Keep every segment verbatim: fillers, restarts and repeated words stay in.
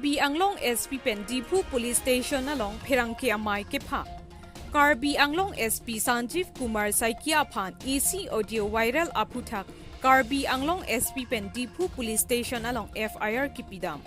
Karbi Anglong S P pen Diphu Police Station along pherangke amei kepha. Karbi Anglong S P Sanjeev Kumar Saikia aphan A C audio viral aphuthak Karbi Anglong S P pen Diphu Police Station along F I R kipidam.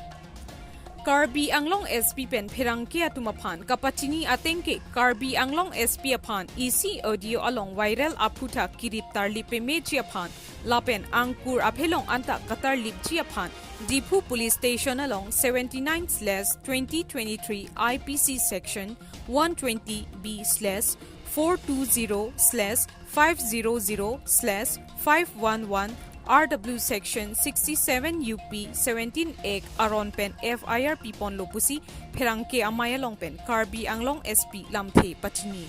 Karbi Anglong S P pen pherangke atum aphan kapachini atengke Karbi Anglong S P aphan A C audio along viral aphuthak kirip tarlip pemeji aphan lapen angkur aphelong anta katarlipji aphan Diphu Police Station along seventy-nine slash twenty twenty-three I P C section one twenty B slash four two zero slash five zero zero slash five one one R W section sixty-seven U P seventeen Act aron pen F I R piponlo pusi pherangke amei along pen Karbi Anglong S P lamthe pachini.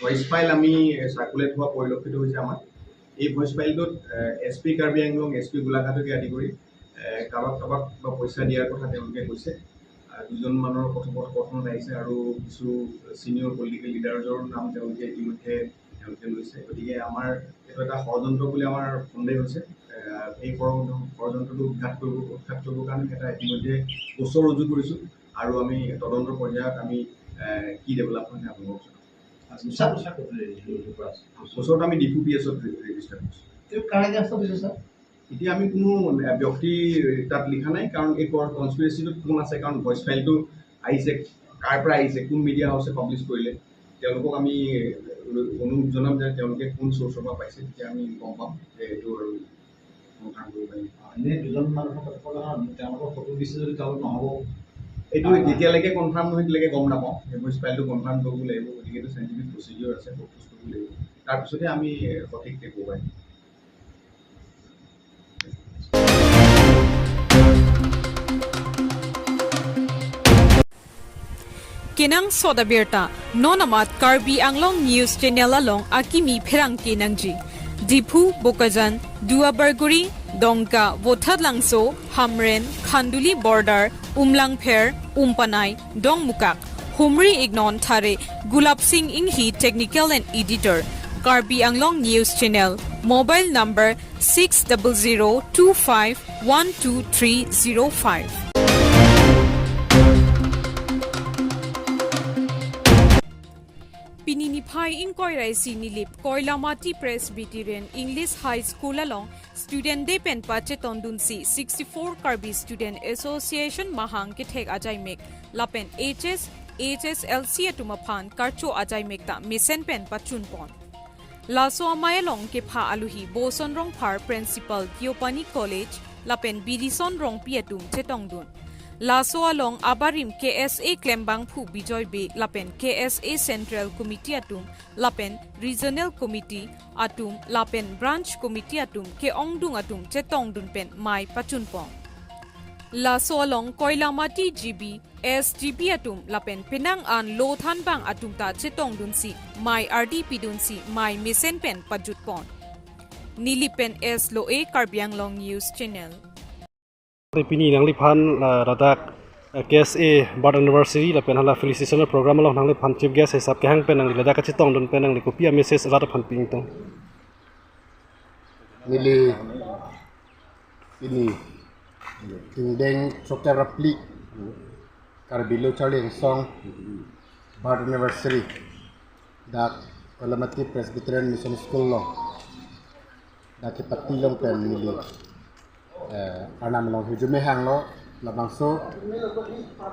Voice file আমি চাৰ্কুলেট হোৱা পৰিলক্ষিত হৈছে আমাৰ। এই ভইচ ফাইলটোত S P Karbi Anglong, S P গোলাঘাটকে আদি কৰি এ, কাৰোবাক কাৰোবাক বা পইচা দিয়াৰ কথা তেওঁলোকে কৈছে। আ, দুজন মানুহৰ কথোপকথনত আহিছে আৰু কিছু ছিনিয়ৰ পলিটিকেল লিডাৰ্ছৰ নাম তেওঁলোকে ইতিমধ্যে তেওঁলোকে লৈছে। গতিকে আমাৰ এইটো এটা ষড়যন্ত্ৰ বুলি আমাৰ সন্দেহ হৈছে। এ, এই ষড়যন্ত্ৰ ষড়যন্ত্ৰটো উৎখাত কৰিব উৎখাত কৰিবৰ কাৰণে এটা ইতিমধ্যে গোচৰ ৰুজু কৰিছোঁ আৰু আমি তদন্ত পৰ্যায়ত আমি এ, কি ডেভেলপমেণ্ট আপোনালোকক জনাম। আচ্ছা, ছাৰ, ছাৰ, ক'ত ৰেজিষ্টাৰ কৰা আছে? গোচৰটো আমি ডিফু পি এছত ৰেজিষ্টাৰ কৰিছোঁ। তেওঁ কাৰ এগেইনষ্টত দিছে, ছাৰ? এতিয়া আমি কোনো ব্যক্তি তাত লিখা নাই, কাৰণ এই কনস্পিৰেচিটোত কোন আছে, কাৰণ ভইচ ফাইলটো আহিছে, কাৰ পৰা আহিছে, কোন মিডিয়া হাউচে পাব্লিছ কৰিলে, তেওঁলোকক আমি অনুৰোধ জনাম যে তেওঁলোকে কোন চ'ৰ্চৰ পৰা পাইছে, তেতিয়া আমি গম পাম যে এইটো আৰু সমাধান কৰিব পাৰিম। এনে দুজন মানুহৰ কথা ক'লে, তেওঁলোকৰ ফটো দিছে যদি তেওঁলোক নহ'ব। এইটো যেতিয়ালৈকে কনফাৰ্ম নহয় তেতিয়ালৈকে গম নাপাওঁ। সেই ভইচ ফাইলটো কনফাৰ্ম কৰিব লাগিব, গতিকে এইটো চাইণ্টিফিক প্ৰচিডিঅ'ৰ আছে, প্ৰপ'জ কৰিব লাগিব। তাৰপিছতহে আমি সঠিক ক'ব পাৰিম। Kenangsot abirta, non amat Karbi Anglong News Channel along akimi pherangke nangji. Diphu, Bokajan, Duarbagori, Dongka, Vothatlangso, Hamren, Khanduli Border, Umlangpher, Umpanai, Dongmukak, Humri Ignon Thare, Gulabsing Inghi, Technical and Editor, Karbi Anglong News Channel, mobile number six double zero two five one two three zero five. Pini niphai ingkoi ra isi Nilip Koilamati Presbyterian English High School along Student Day pen pachetongdunsi sixty-four Karbi Student Association mahang kethek ajaimek lapen H S, H S L C atum aphan karcho ajaimek ta mesen pen pachunpon. Laso amei along kepha aluhi Boson Rongphar, Principal Deopani College, lapen Birison Rongpi atum chetongdun. Laso along abarim K S A klembangphu Bijoy Bey lapen K S A Central Committee atum lapen Regional Committee atum lapen Branch Committee atum ke-ongdung atum chetongdun pen mei pachunpon. Laso along Koilamati G B, S G B atum lapen penang an lo thanbang atum ta chetongdunsi mei ardi pidunsi mei mesen pen pajutpon. Nilip pen S Loe, Karbi Anglong News Channel. Pini nangliphan, ah, ladak, ah, K S A birth anniversary lapen hala felicitation program along nangliphan chief guest hisap kehang pen nangli ladak kachetongdun pen nangli kopi a-message rat aphan pi-ingtung. Neli pini ingdeng chokera phli Karbi Lo Charli Angsong birth anniversary dak Koilamati Presbyterian Mission School along dak kepati long pen neli, eh, Arnam along hirjume hanglo, labangso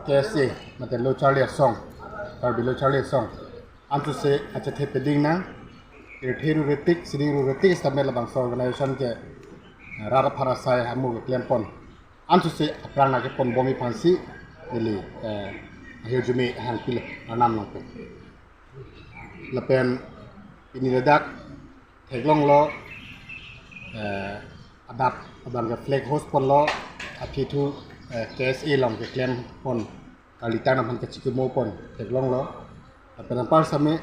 K S A mate Lo Charli Angsong, Karbi Lo Charli Angsong anchotsi achethe peding nang, pirthe ru retik, sining ru retik sitame labangso organization ke, eh, rat aphan asai amu keklempon anchotsi aphrang nangkepon bomji aphansi neli, eh, ahirjume hangpilo Arnam along pen. Lapen pini ladak theklonglo, eh, adap abang ke flag hoist ponlo, aphi thu, eh, K S A along keklempon, karlitang aphan kachikimo pon theklonglo. Lapen anpar sitame,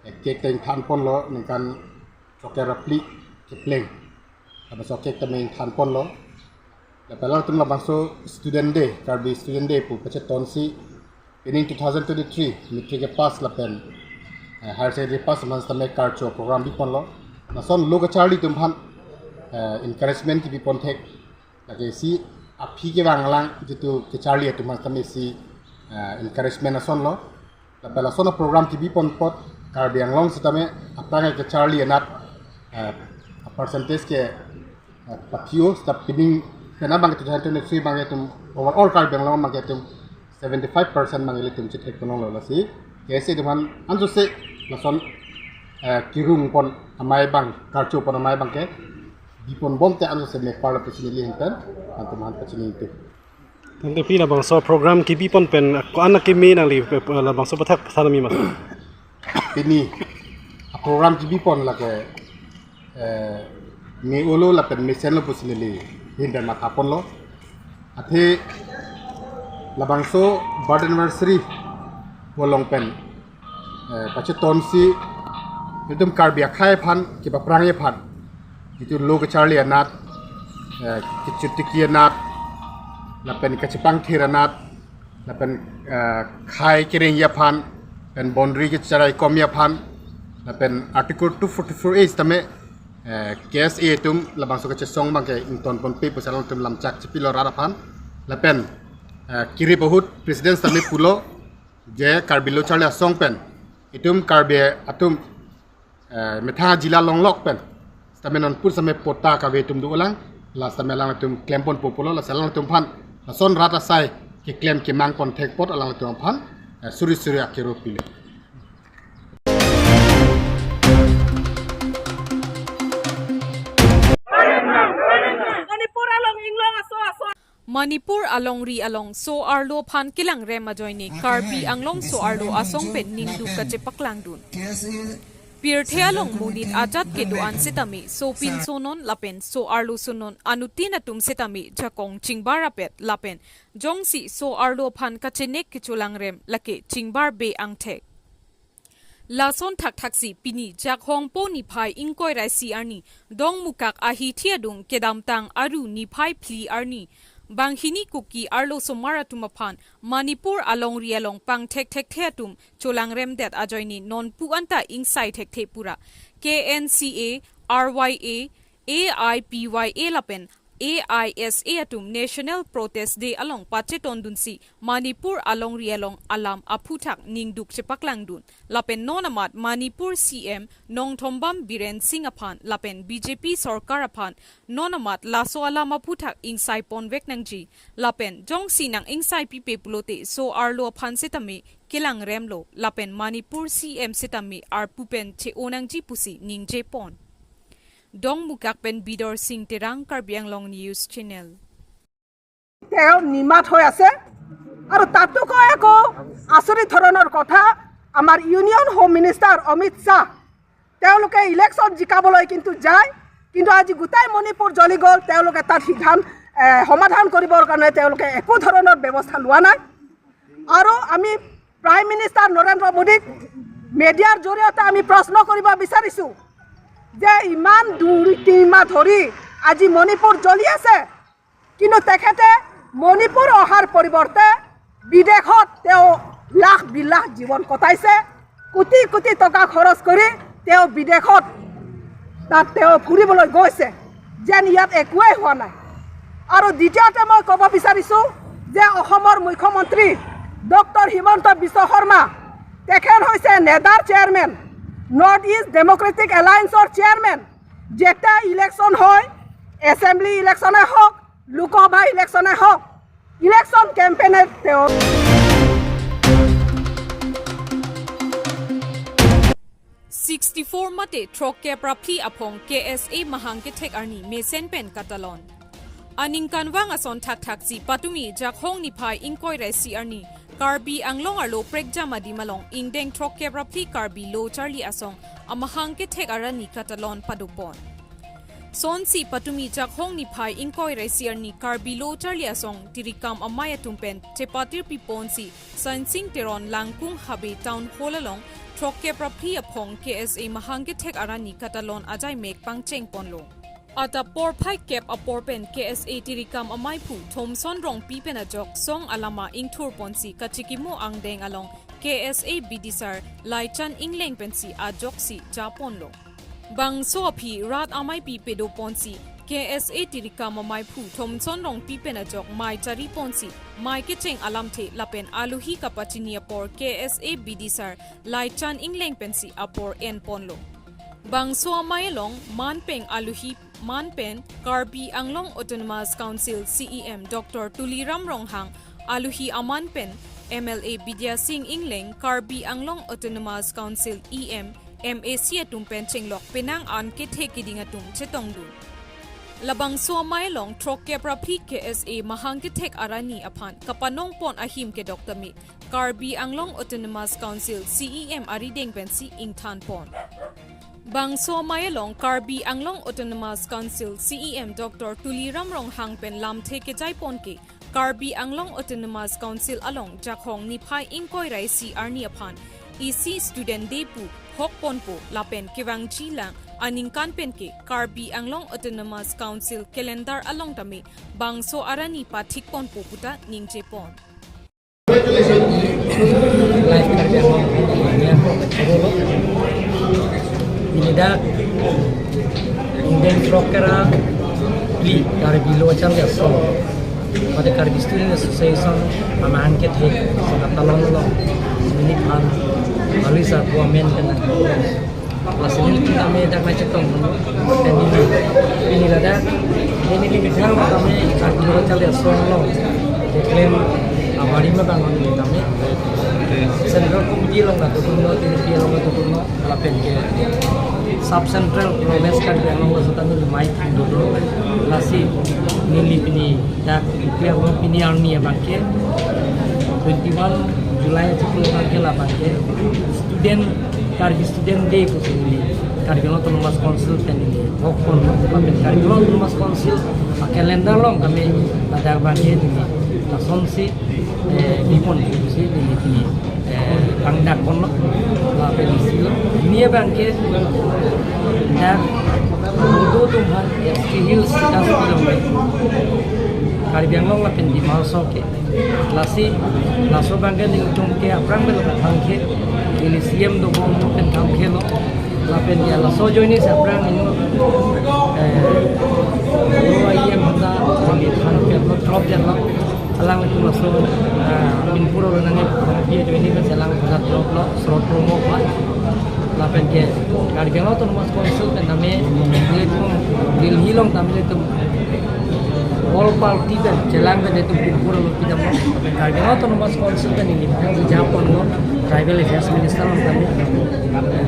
eh, cake ta ingthan ponlo, ningkan chokera phli kepleng. Labangso cake tame ingthan ponlo. Lapen latum labangso Student Day, Karbi Student Day pu pachetonsi, pining two thousand twenty-three matric kepass lapen, eh, higher secondary pass atum aphan sitame karcho program biponlo. Lason lo kacharli atum aphan, eh, encouragement kibipon thek. Lake isi aphi kevang lang jitu kecharli atum aphan tame isi, eh, encouragement asonlo. Lapen lason a-program kebipon apot Karbi Anglong sitame aphrang kecharli anat, eh, a-percentage ke, eh, patio, sita pining pen abang ke two thousand twenty-three abang ke itum overall Karbi Anglong abang ke itum seventy-five percent abang ke ilitum chethek ponlonglo. Lasi K S A atum aphan anso se lason, eh, kerung pon amei abang, karcho pon amei abang ke bipon bomte anso se mepar lo pusi neli ahin pen itum aphan pachini tu. Tangte pini labangso program kebipon pen ko-an akeme nangli, eh, labangso pathak pathan ami mas. Pini a-program kebipon lake, eh, me-olo lapen mesenlo pusi neli ahin pen mathaponlo. Athe labangso birth anniversary along pen, eh, pachetonsi itum Karbi akhei aphan kepaprangji aphan, itum lo kecharli anat, eh, kechutiki anat, lapen kachepangthir anat, lapen, eh, khei kerengji aphan, pen boundary kecharaikomji aphan, lapen Article two forty-four A tame, eh, K S A atum labangso kachesong abang ke ingtonponpe pusi alangtum lamchak chepilo rat aphan, lapen, eh, kirip ahut President tame pulo, je Karbi Lo Charli Asong pen itum Karbi atum, eh, methang jila longlok pen sitame non pur sitame patta kave atum dolang, la sitame alangtum klemponpo pulo, lasi alangtum aphan lason rat asai keklem kemangpon thek apot alangtum aphan, eh, suri suri akero pilo. Manipur along inglong aso aso. Manipur alongri along so-arlo aphan kelangrem ajoine Karbi Anglong so-arlo asong pen ningduk kachepaklangdun. Pirthe along monit ajat kedo-an sitame sopinso non lapen so-arlo so non anuttin atum sitame jakong chingbar apet lapen jongsi so-arlo aphan kachenek kecholangrem lake chingbarbe angthek. Lason thakthaksi pini Jakhong po niphai ingkoi ra isi arni Dongmukak ahithi adung kedamtang aru niphai phli arni Banghini Kuki arlosomar atum aphan Manipur alongri along pangthek thekthe atum cholangremdet ajoine nonpu anta ingsai thekthe pura K N C A, R Y A, A I P Y A lapen A I S A atum National Protest Day along pachetondunsi Manipur alongri along alam aphuthak ningduk chepaklangdun. Lapen non amat Manipur C M Nongthombam Biren Singh aphan lapen B J P sorkar aphan non amat laso alam aphuthak ingsaiponvek nangji. Lapen jongsi nang-ingsai pipe pulote so-arlo aphan sitame kelangremlo lapen Manipur C M sitame arpu pen che-o nangji pusi ningjepon. Dongmukak pen Bidor Singh Terang, Karbi Anglong News Channel. তেওঁ নিমাত হৈ আছে আৰু তাতোকৈ একো আচৰিত ধৰণৰ কথা, আমাৰ ইউনিয়ন হোম মিনিষ্টাৰ অমিত শ্বাহ, তেওঁলোকে ইলেকশ্যন জিকাবলৈ কিন্তু যায়, কিন্তু আজি গোটেই মণিপুৰ জ্বলি গ'ল, তেওঁলোকে তাত সিদ্ধান্ত, এ, সমাধান কৰিবৰ কাৰণে তেওঁলোকে একো ধৰণৰ ব্যৱস্থা লোৱা নাই। আৰু আমি প্ৰাইম মিনিষ্টাৰ নৰেন্দ্ৰ মোদীক মিডিয়াৰ জৰিয়তে আমি প্ৰশ্ন কৰিব বিচাৰিছো যে ইমান দুই তিনিমাহ ধৰি আজি মণিপুৰ জ্বলি আছে, কিন্তু তেখেতে মণিপুৰ অহাৰ পৰিৱৰ্তে বিদেশত তেওঁ লাখ বিলাখ জীৱন কটাইছে, কোটি কোটি টকা খৰচ কৰি তেওঁ বিদেশত তাত তেওঁ ফুৰিবলৈ গৈছে, যেন ইয়াত একোৱেই হোৱা নাই। আৰু দ্বিতীয়তে মই ক'ব বিচাৰিছো যে অসমৰ মুখ্যমন্ত্ৰী ডক্টৰ হিমন্ত বিশ্ব শৰ্মা, তেখেত হৈছে নেডাৰ চেয়াৰমেন, নৰ্থ ইষ্ট ডেমক্ৰেটিক এলায়েন্সৰ চেয়াৰমেন। যেতিয়া ইলেকশ্যন হয়, এছেম্বলি ইলেকশ্যনে হওক, লোকসভা ইলেকশ্যনে হওক, ইলেকশ্যন কেম্পেইনত তেওঁ Sixty-four mate throkkep ra phli aphong K S A mahang kethek arni mesen pen katalon. Aningkanvang ason thakthaksi patumi Jakhong niphai ingkoi ra isi arni Karbi Anglong arlo prekjam adim along ingdeng throkkep ra phli Karbi Lo Charli Asong amahang kethek arni katalon padopon. Sonsi patumi Jakhong niphai ingkoi ra isi arni Karbi Lo Charli Asong tirikam amei atum pen chepatirpiponsi Sansing Teron Langkung Habe Town Hall along throkkep ra phli aphong K S A mahang kethek arni katalon ajaimek pangchengponlo. Adap porphai kep apor pen K S A tirikam ameiphu Thomson Rongpi pen ajok song alama ingthurponsi kachikimo angdeng along K S A bidisar Laichan Engleng pensi ajoksi japonlo. Bangso aphi rat ameipi pedoponsi K S A Tirikam amaiphu Thomson Rongpi pen ajok mei chari ponsi mei kecheng alamthe lapen alohi kapachini apor K S A bidisar Laichan Engleng pensi apor en ponlo. Bangso amei along man pen alohi man pen Karbi Anglong Autonomous Council C E M Doctor Tuliram Ronghang, alohi aman pen M L A Bidya Sing Engleng, Karbi Anglong Autonomous Council E M, M A C atum pen chenglok penang an kethe keding atum chetongdun. Labangso amei along throkkep ra phli K S A mahang kethek arni aphan kapanong pon ahim kedok tame Karbi Anglong Autonomous Council C E M arideng pensi ingthan pon. Bangso amei along Karbi Anglong Autonomous Council C E M Doctor Tuliram Ronghang pen lamthe kejai pon ke Karbi Anglong Autonomous Council along Jakhong niphai ingkoi ra isi arni aphan isi Student Day pu hok ponpo lapen kevangji lang aningkan pen ke Karbi Anglong Autonomous Council calendar along tame bangso arni pathik ponpo puta ningje pon. Live Karbi Anglong Media Forum Forum. Pini dak ingdeng throkkep ra phli Karbi Lo Charli Asong, mate Karbi Student Association amahang kethek saka talon lo. Neliphan Alisa pu amen pen nang. Lasi neli tame dak nangchetong. Pen neli, neli ladak, neli methang tame Karbi Lo Charli Asong along keklem abari ma bang neli tame. Central Committee along la tutuno, T N P along la tutuno, lapen ke Sub Central Province Karbi Anglong la sutanu mei tutuno. Lasi neli pini dak ipi along pini arni abang ke twenty-one July achiklo abang ke labang ke Student Karbi Student Day pusi neli Karbi Anglong Autonomous Council pen neli hok pon lapen Karbi Anglong Autonomous Council a calendar along tame ladak abang ke neli lasonsi, eh, bipon pusi neli pini, eh, pangdak ponlo lapen isi lo. Pini abang ke dak Bodo atum aphan S T Hills Industry along Karbi Anglong lapen Dima Hasao ke lasi laso abang ke nelitum ke aphrang pen lo tangke, neli C M dobom pen tangkelo. Lapen ke laso ajoine si aphrang neli, eh, lo I M handa neli tangkelo, drop detlo. Alanglitum laso, eh, Pinpur along nangji ajoine pensi alang drop lo, srot promo pa. Lapen ke Karbi Anglong Autonomous Council pen tame nelitum Delhi along tame nelitum all party pen chelang pen nelitum Pinpur along pidamlo. Karbi Anglong Autonomous Council pen neli Japan lo, Tribal Affairs Minister along tame.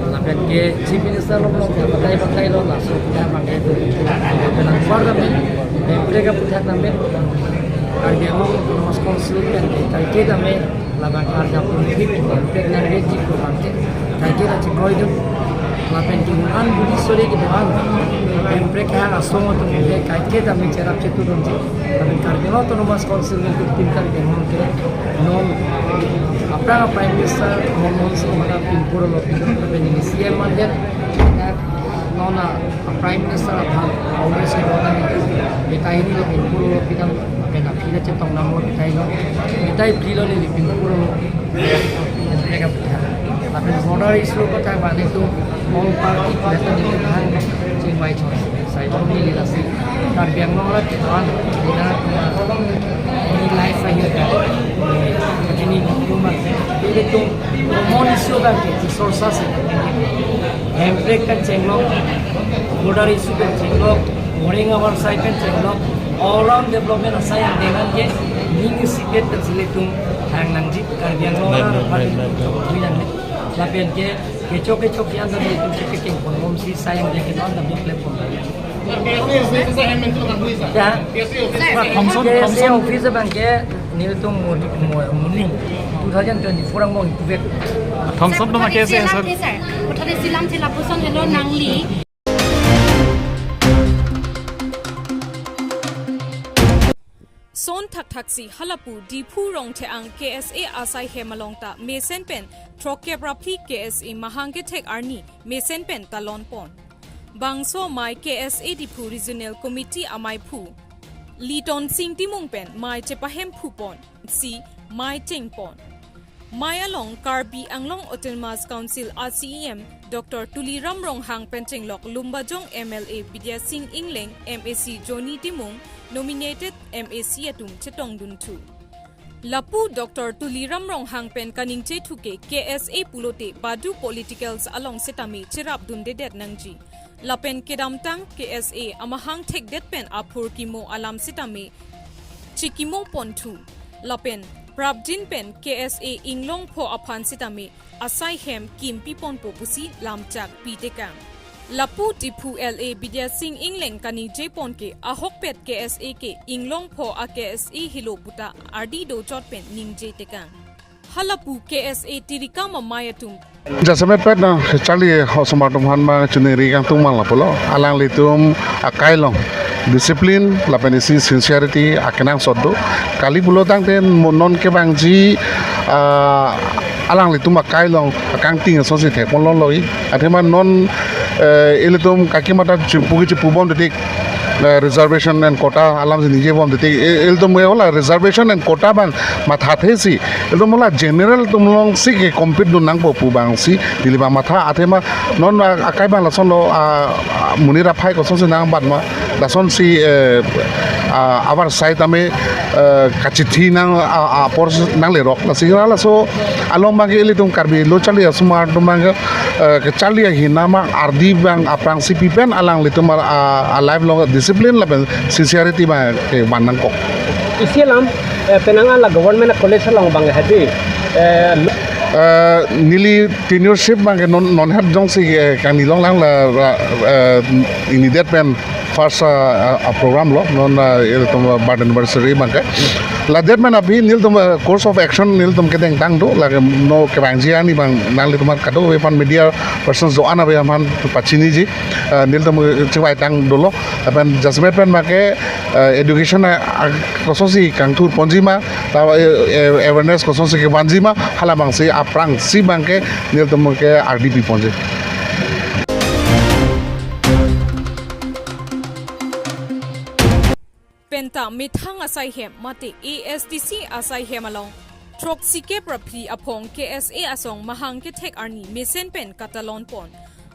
Lapen ke Chief Minister along lo, batai batai lo, laso kita pakai tu. Lapen angpar tame, Hemprek aputhak tame, Karbi Anglong Autonomous Council pen kaike tame labang arjap pun pik, pik nang rejik pun bangke, kaike ra chikroidun, lapen ke un-an budi sore kedo-an, Hemprek hang asong atum ke kaike tame cherap chetudunji, lapen Karbi Anglong Autonomous Council nelitum Team Karbi Anglong ke non aphrang a Prime Minister Manmohan Singh mada Pinpur along pidun, lapen neli C M mandet, non a Prime Minister aphan Congress ke dona ni, betai hini lo Pinpur along pidam, lapen aphi ta chetong nanglo betai lo, betai phli lo neli Pinpur along. Lapen border issue ko ta mane tu all party better ni hang chingvai chon. Sai bom ni lasi Karbi Anglong la kedo-an, dina, ini life aja kan. Ini cuma, ini tu common issue kan ke, resources. Hemprek pen chenglok, border issue pen chenglok, moreng awarsai pen chenglok, all round development asai angdeng an ke, ning isi pet pensi nelitum hang nangji Karbi Anglong. Right, right, right, right. Lapen ke, kecho kecho kian dan nelitum si pekeng pon bom si sai angdeng ke non dan nelitum pon. Ya. Thomson, K S A Thomson office abang ke nelitum muni, mu-, muning two thousand twenty-four ang mo ipuvet. Thomson nama K S A, sir. Sir, sir. Muthot-si lamthe lapuson helo nangli. Son thakthak si halapu Diphu Rongtheng K S A asai hem along ta mesen pen throkkep ra phli K S A mahang kethek arni mesen pen talon pon. Bangso amei K S A Diphu Regional Committee amaiphu Litonsing Timung pen mei chepahemphu pon si mei cheng pon. Amei along Karbi Anglong Autonomous Council a C E M Doctor Tuliram Ronghang pen chenglok Lumbajong M L A Bidya Sing Engleng, M A C Johnny Timung nominated M A C atum chetongdun thu. Lapu Doctor Tuliram Ronghang pen kaningje thu ke K S A pulote badu politicals along setame cherapdundedet nangji. Lapen kedamtang K S A amahang thekdet pen aphurkimo alam setame chekimo pon thu. Lapen prapjin pen K S A inglongpho aphan setame asai hem kimpi ponpo pusi lamchak pitekang. Lapu Diphu L A Bidya Sing Engleng kaningje pon ke ahokpet K S A ke inglongpho a K S A helo puta ardi dochot pen ningje tekang. Halapu K S A tirikam amei atum. Jasemet pet na charli osomar atum aphan ma chuniri kangtung mang lapulo. Alanglitum akai along discipline lapen isi sincerity akenangsot do. Kali pulo tangte mo non kevangji, ah, alanglitum akai along akangting asonsi thekponlonglo-i. Athema non, eh, ilitum kaki mata chipu chipu bom detik, eh, reservation and quota alamsi ningje bom detik, i-, ilitum ke hala reservation and quota abang mathathe si, ilitum hala general atum alongsi ke compete dun nangpo pu abangsi neli abang matha. Athema non a-, akai abang lasonlo, a, a, monit aphai kosonsi nangbat ma, lasonsi, eh, a, abar sai tame, eh, kachithi nang, a, a, apor nanglerok. Lasi halaso along abang ke ilitum Karbi lo charli osomar atum abang ke, eh, kecharli ahin nama ardi abang aphrangsi pi pen alanglitum a, a, a life along discipline lapen sincerity abang kevan nangkok. Isi alam, eh, penang ala government college along abang hedi, eh, Eh, neli tenureship abang ke non, non het jongsi, eh, kangni longlang la, la, eh, inidet pen first, ah, ah, program lo, non, ah, ilitum, ah, birth anniversary abang ke. Ladet pen aphi nelitum, ah, course of action nelitum kedengtang do, lake non kevangji arni abang nanglitum kadokave aphan media persons do-an ave aphan pachiniji, ah, nelitum, ah, chevaitang dolo, lapen jasemet pen abang ke, ah, education, ah, ah, kosonsi kangthur ponji ma, ta, eh, eh, awareness kosonsi kevanji ma, hala abangsi aphrangsi abang ke nelitum ke ardi pi ponji. Penta methang asai hem mate A S D C asai hem along throksikep ra phli aphong K S A asong mahang kethek arni mesen pen katalon pon.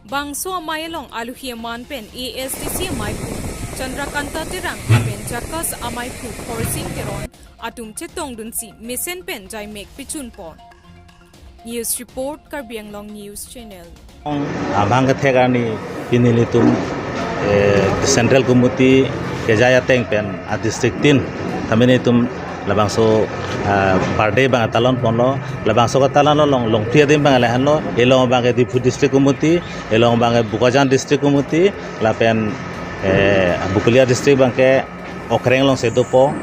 Bangso amei along aluhi aman pen A S D C ameiphu Chandrakanta Terang lapen JACAS ameiphu Khorsing Teron atum chetongdunsi mesen pen jaimek pichun pon. News report, Karbi Anglong News Channel. Amahang kethek arni pini nelitum, eh, Central Committee kejai ateng pen a district tin tame nelitum labangso, ah, birthday abang talon ponlo, labangso katalon along longphli adim abang lahenlo, elong abang ke Diphu District Committee, elong abang ke Bokajan District Committee, lapen, eh, Bokolia District abang ke Okreng alongsi dopo,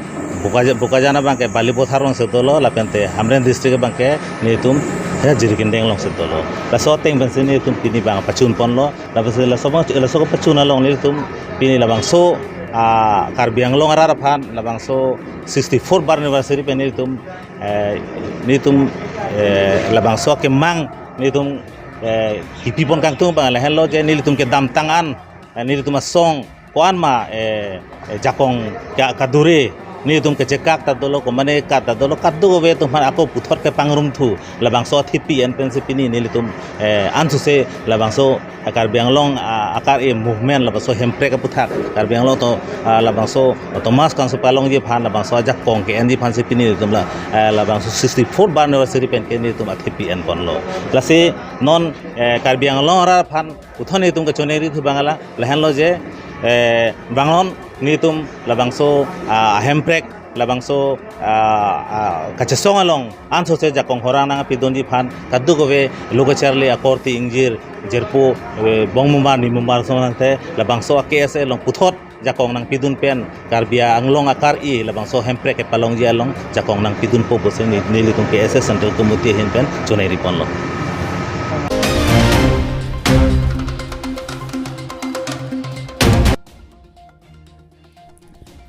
Bokaja-, Bokajan abang ke Balipathar alongsi dolo, lapente Hamren District abang ke nelitum, eh, Jirikindeng alongsi dolo. Laso ateng pensi nelitum pini abang pachun ponlo, lapensi laso abang, laso kapachun along nelitum pini labangso, ah, Karbi Anglong arat aphan labangso sixty-four birth anniversary pen nelitum, eh, nelitum, eh, labangso kemang nelitum, eh, kipi pon kangtung abang lahenlo je nelitum kedamtang an, eh, nelitum asong ko-an ma, eh, eh, jakong ka-, kadure nelitum kechekak ta dolo, komane kat ta dolo, kadokave atum aphan ako puthot kepangrum thu labangso athepi en pensi pini nelitum, eh, ansose labangso Karbi Anglong, ah, akar-i movement labangso hemprek aputhak Karbi Anglong to, ah, labangso Autonomous Council palongji aphan labangso ajakong ke-enji aphansi pini nelitum la, eh, labangso sixty-four birth anniversary pen ke nelitum athepi en ponlo. Lasi non, eh, Karbi Anglong arat aphan puthot nelitum kachoneri thu abang la lahenlo je, eh, bang non nelitum labangso, ah, ahemprek labangso, ah, ah, kachesong along ansose jakong horang nangpidunji aphan kadokave lo kacharli akorte ingjir jirpo, eh, bong mumar ni mumar asonte labangso a K S A along puthot jakong nangpidun pen Karbi Anglong akar-i labangso hemprek kepalongji along jakong nangpidunpo pusi ne-, nelitum K S A Central Committee ahin pen choneri ponlo.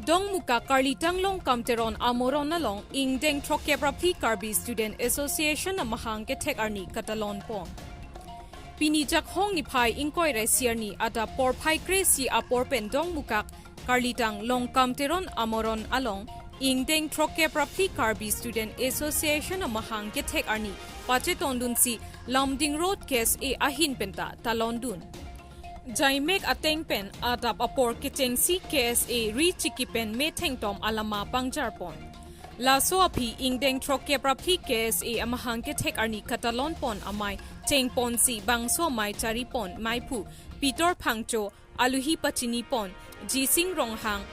Dongmukak Karlitang Longkam Teron amoron along ingdeng throkkep ra phli Karbi Student Association amahang kethek arni katalon pon. Pini Jakhong niphai ingkoi ra isi arni adap porphai kre-isi apor pen Dongmukak Karlitang Longkam Teron amoron along ingdeng throkkep ra phli Karbi Student Association amahang kethek arni pachetongdunsi Lumding Road K S A ahin penta talondun. Jaimek ateng pen adap apor kechengsi K S A ri chiki pen methengtom alama pangjarpon. Laso aphi ingdeng throkkep ra phli K S A amahang kethek arni katalonpon amei chengponsi bangso amei charipon meiphu Peter Phangcho, aluhi pachinipon Jising Ronghang,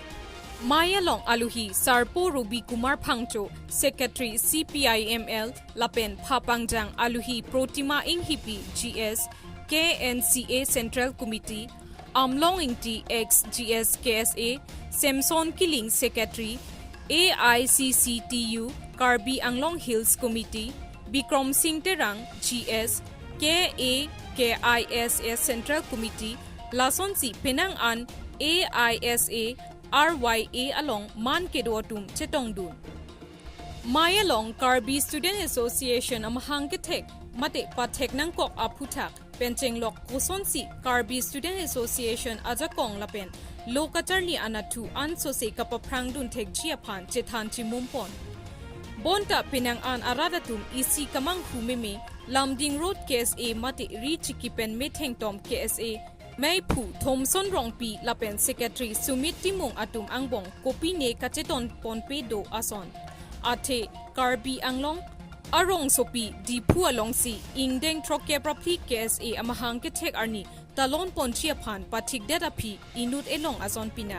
mei along aluhi Sarpo Ruby Kumar Phangcho, Secretary C P I M L, lapen phapangjang aluhi Protima Inghipi, G S, K N C A Central Committee, Amlong Ingti, ex G S K S A, Samson Killing, Secretary, A I C C T U, Karbi Anglong Hills Committee, Bikrom Sing Terang, G S, K A K I S S Central Committee, lasonsi penang an A I S A R Y A along man kedo atum chetongdun. Mei along Karbi Student Association amahang kethek mate pathek nangkok aphuthak pen chenglok kosonsi Karbi Student Association ajakong lapen lo kacharli anatthu ansose kapaphrangdun thekji aphan chethan chimumpon. Bonta penang an arat atum isi kamanghu meme Lumding Road K S A mate ri chiki pen methengtom K S A meiphu Thomson Rongpi lapen Secretary Sumit Timung atum angbong kopine kachetonponpe do ason. Athe Karbi Anglong arongsopi Diphu alongsi ingdeng throkkep ra phli K S A amahang kethek arni talonponji aphan pathikdet aphi inut elong ason pina.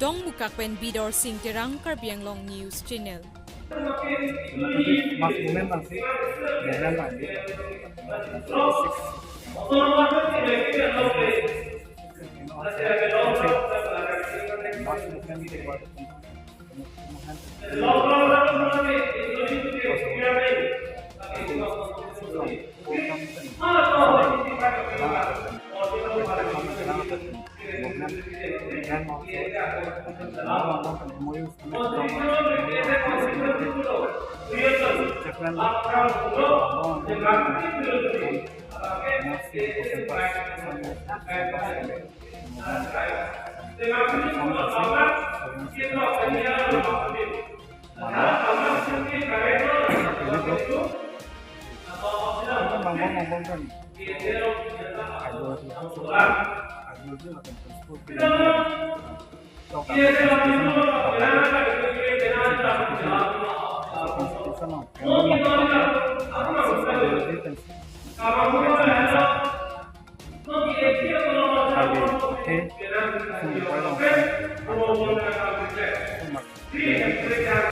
Dongmukak pen Bidor Sing Terang, Karbi Anglong News Channel. Mass movement bangsi, movement bangsi. Mass movement.